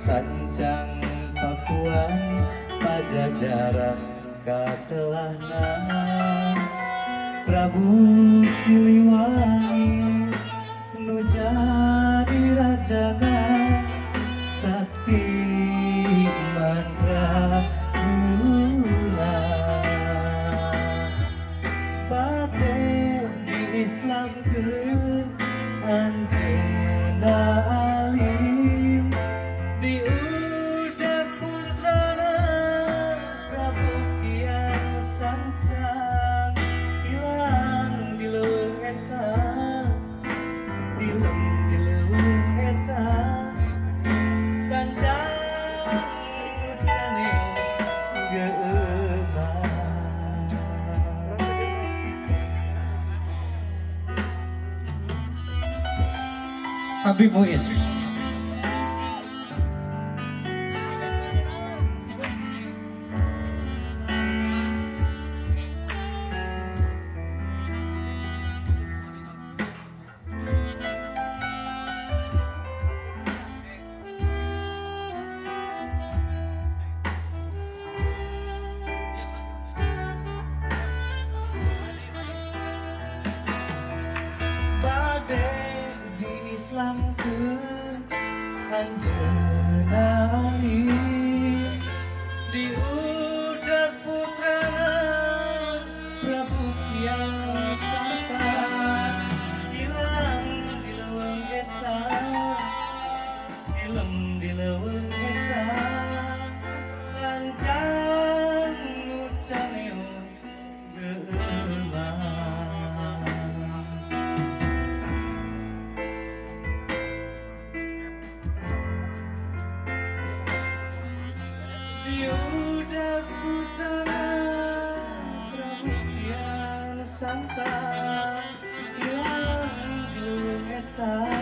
Sancang Pakuan Pajajaran katelahna Prabu Siliwangi nu jadi rajana sakti mandraguna bade diislamkeun anjeunna alim diudag putrana Prabu Kian Santang ilang di leuweung eta tilem di leuweung eta sancang nu caneo geumah. Abi Muiz. Bade diislamkeun anjeunna alim diudag putrana Prabu Kian Santang ilang di leuweung eta tilem di leuweung eta sancang nu caneo geumah. Diudag putrana Prabu Kian Santang ilang di leuweung eta.